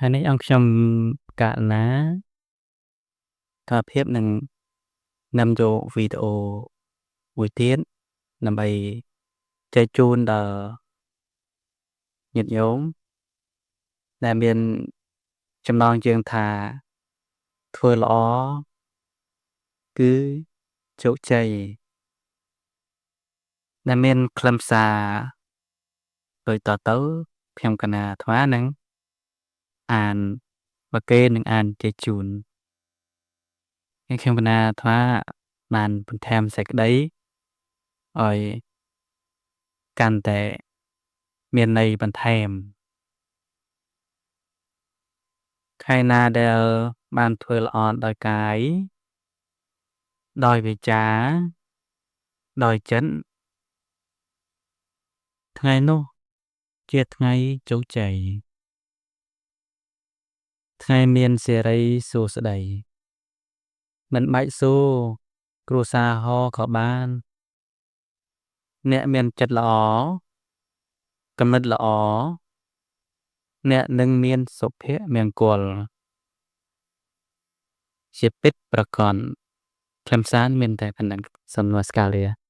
ថ្ងៃនេះអង្គខ្ញុំកណាកាភាពនឹងនាំយកវីដេអូមួយទៀតដើម្បីចែកជូនដល់ញាតិញោមដែលមានចំណងជើងថាធ្វើល្អគឺជោគជ័យដែលមានខ្លឹមសារដូចតទៅខ្ញុំកណាអាត្មានឹងអានបើគេនឹងអានជាជូនហើយខ្ញុំកណាអាត្មាបានបន្ថែមសេចក្តីឲ្យកាន់តែមានន័យបន្ថែមថ្ងៃណាដែលបានធ្វើល្អដោយកាយដោយវាចាដោយចិត្តថ្ងៃនោះជាថ្ងៃជោគជ័យថ្ងៃមានសិរីសួស្តីមិនបាច់សួរគ្រួសារហក៏បានអ្នកមានចិត្តល្អគំនិតល្អអ្នកនឹងមានសុភមង្គលជាពិតប្រាកដខ្លឹមសារមានតែប៉ុណ្ណឹងសូមនមស្ការលា។